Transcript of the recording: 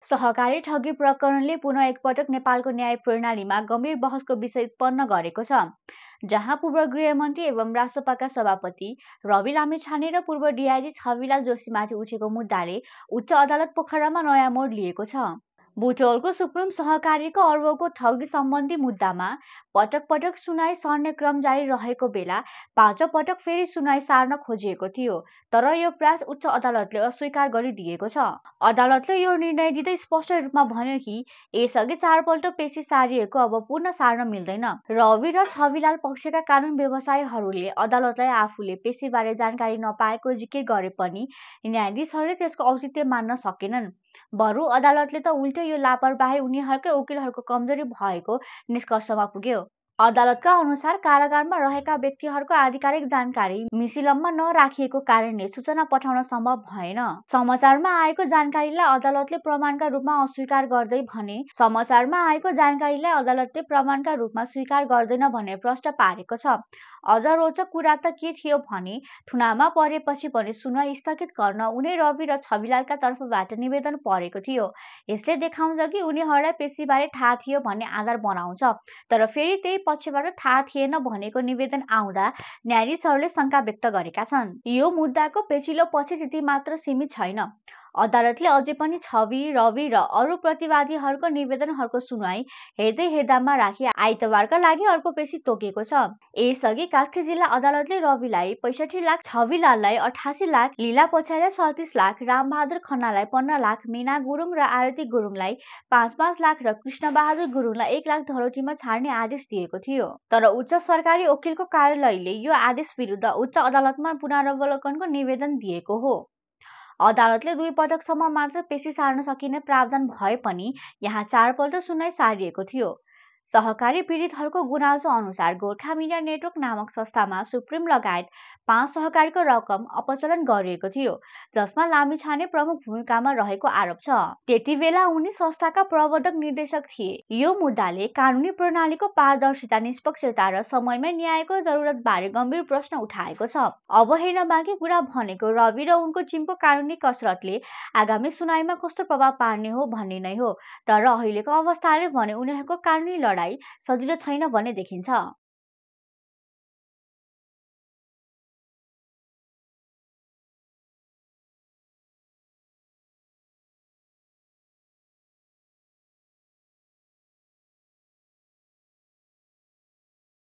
सहकारी ठगी प्रकरणले पुनः एकपटक नेपालको न्याय प्रणालीमा गम्भीर बहसको विषय उत्पन्न गरेको छ, जहाँ पूर्व गृहमन्त्री एवं राष्ट्रपाका सभापति रवि लामिछाने र पूर्व डिआइजी छविलाल जोशीमाथि उठेको मुद्दाले उच्च अदालत पोखरामा नयाँ मोड लिएको छ। बुटवलको सुप्रिम सहकारीको अर्बौंको ठगी सम्बन्धी मुद्दामा पटक पटक सुनाई सर्ने क्रम जारी रहेको बेला पाँचौं पटक फेरि सुनाई सार्न खोजिएको थियो, तर यो प्रयास उच्च अदालतले अस्वीकार गरिदिएको छ। अदालतले यो निर्णय दिँदै स्पष्ट रूपमा भन्यो कि यसअघि 4 पल्ट पेशी सारिएको अब पुनः सार्न मिल्दैन। रवि र छविलाल पक्षका कानून व्यवसायीहरूले अदालतलाई आफूले पेशीबारे जानकारी नपाएको जिकिर गरे पनि न्यायाधीशहरूले त्यसको औचित्य मान्न सकेनन्। बरु अदालतले त उल्टै यो लापरवाही उनीहरूकै वकिलहरूको कमजोरी भएको निष्कर्षमा पुग्यो। अदालतका अनुसार कारागारमा रहेका व्यक्तिहरूको आधिकारिक जानकारी मिसिलममा नराखिएको कारणले सूचना पठाउन सम्भव भएन। समाचारमा आएको जानकारीलाई अदालतले प्रमाणका रूपमा अस्वीकार गर्दै भने समाचारमा आएको जानकारीलाई अदालतले प्रमाणका रूपमा स्वीकार गर्दैन भन्ने प्रश्न पारेको छ। अझ रोचक कुरा त के थियो भने थुनामा परेपछि पनि सुनवाई स्थगित गर्न उनै रवि र छविलालका तर्फबाट निवेदन परेको थियो। यसले देखाउँछ कि उनीहरूलाई पेशीबारे थाहा थियो भन्ने आधार बनाउँछ, तर फेरि त्यही पक्षबाट थाहा थिएन भनेको निवेदन आउँदा न्यायाधीशहरूले शंका व्यक्त गरेका छन्। यो मुद्दाको पेचिलो पछि त्यति मात्र सीमित छैन। अदालतले अझै पनि छवि, रवि र अरू प्रतिवादीहरूको निवेदनहरूको सुनवाई हेर्दैमा राखी आइतबारका लागि अर्को पेशी तोकेको छ। यसअघि कास्की जिल्ला अदालतले रविलाई 65 लाख, छविलाललाई 88 लाख, लीला पछाइलाई 37 लाख, रामबहादुर खन्नालाई 15 लाख, मीना गुरुङ र आरती गुरुङलाई 5-5 लाख र कृष्णबहादुर गुरुङलाई 1 लाख धरोटीमा छाड्ने आदेश दिएको थियो। तर उच्च सरकारी वकिलको कार्यालयले यो आदेश विरुद्ध उच्च अदालतमा पुनरावलोकनको निवेदन दिएको हो। अदालतले 2 पटकसम्म मात्र पेशी सार्न सकिने प्रावधान भए पनि यहाँ 4 पल्ट सुनवाई सारिएको थियो। सहकारी पीडितहरूको गुनासो अनुसार गोर्खा मिडिया नेटवर्क नामक संस्थामा सुप्रिम लगायत 5 सहकारीको रकम अपचलन गरिएको थियो, जसमा लामिछाने प्रमुख भूमिकामा रहेको आरोप छ। त्यति बेला उनी संस्थाका प्रबन्धक निर्देशक थिए। यो मुद्दाले कानुनी प्रणालीको पारदर्शिता, निष्पक्षता र समयमै न्यायको जरुरतबारे गम्भीर प्रश्न उठाएको छ। अब हेर्न बाँकी कुरा भनेको रवि र उनको टिमको कानुनी कसरतले आगामी सुनाइमा कस्तो प्रभाव पार्ने हो भन्ने नै हो। तर अहिलेको अवस्थाले भने उनीहरूको कानुनी लडाई सजिलो छैन भन्ने देखिन्छ।